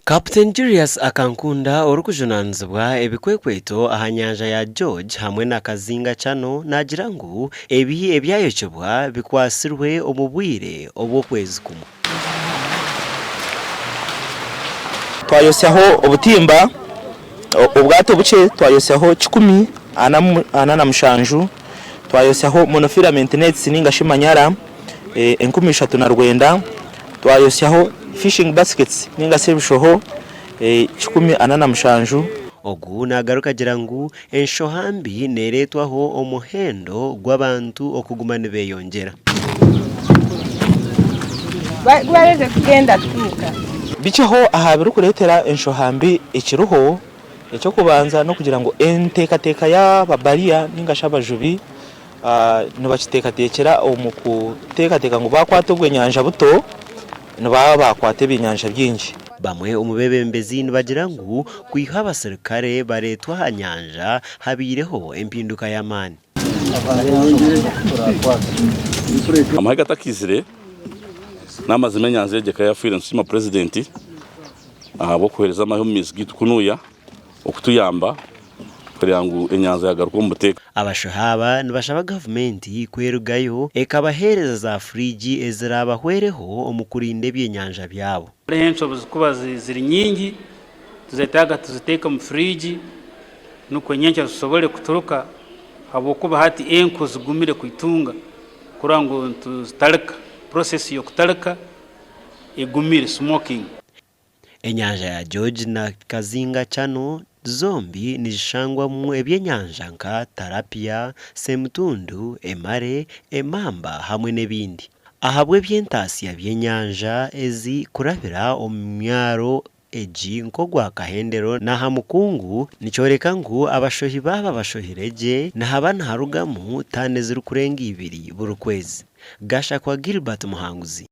Captain Julius Akankunda orikujunaanizibwa ebikwekweto aha nyanja ya George hamwe na Kazinga Channel naagira ngu ebi ebyayokibwa bikwatsirwe omu bwire obw'okwezi kumwe. Twayosyaho obutimba, obwato obukye twayosyaho 147, twayosyaho monofilament nets ninga shi manyara 3,900, twayosyaho fishing baskets ninga shi ebishoho 147. Ogu nagaruka agira ngu enshoha mbi nereetwaho omuhendo gw'abantu okuguma nibeyongyera. Bikyeho aha birikureetera enshoha mbi ekiriho, eky'okubanza n'okugira ngu enteekateeka y'ababariya nainga shi abajubi nibakiteekateekyera omu kuteekateeka ngu baakwata obwenyanja buto nibaba baakwata ebyenyanja bingi. Bamwe omu beebembezi nibagira ngu kwiha abaserukare bareetwa aha nyanja habaireho empinduka y'amaani. Amahe gatakaizire, n'amazima enyanja egi ekaba yafiire. Nitusiima Purezidenti ahabw'okuheereza amahe omu maizi gaitu kunuya okutuyamba kureeba ngu enyanja yagaruka omu buteeka. Abashohi aba nibashaba gavumenti kwerugayo ekabaheereza za furiigi eziraabahwereho omu kurinda ebyenyanja byabo. Hariho encu obuzikuba ziri nyingi tuzetaaga tuziteeke omu furiigi nukwo nyenkya zisobole kuturuka habwokuba hati enku zigumire kwitunga kurora ngu nituzitalika, process y'okutalika egumire, smoking. Enyanja ya George na Kazinga Channel zombi nizishangwamu ebyenyanja nka Tilapia, Semutundu, Emare, Emamba hamwe n'ebindi. Ahabw'eby'entaasya by'enyanja ezi kurabira omu myaro egi nk'ogwa Kahendero n'aha Mukungu nikyoreka ngu abashohi baaba bashohire gye nihaba niharugamu taani ezirikurenga ibiri buri kwezi. Gashakwa Gilbert Muhanguzi.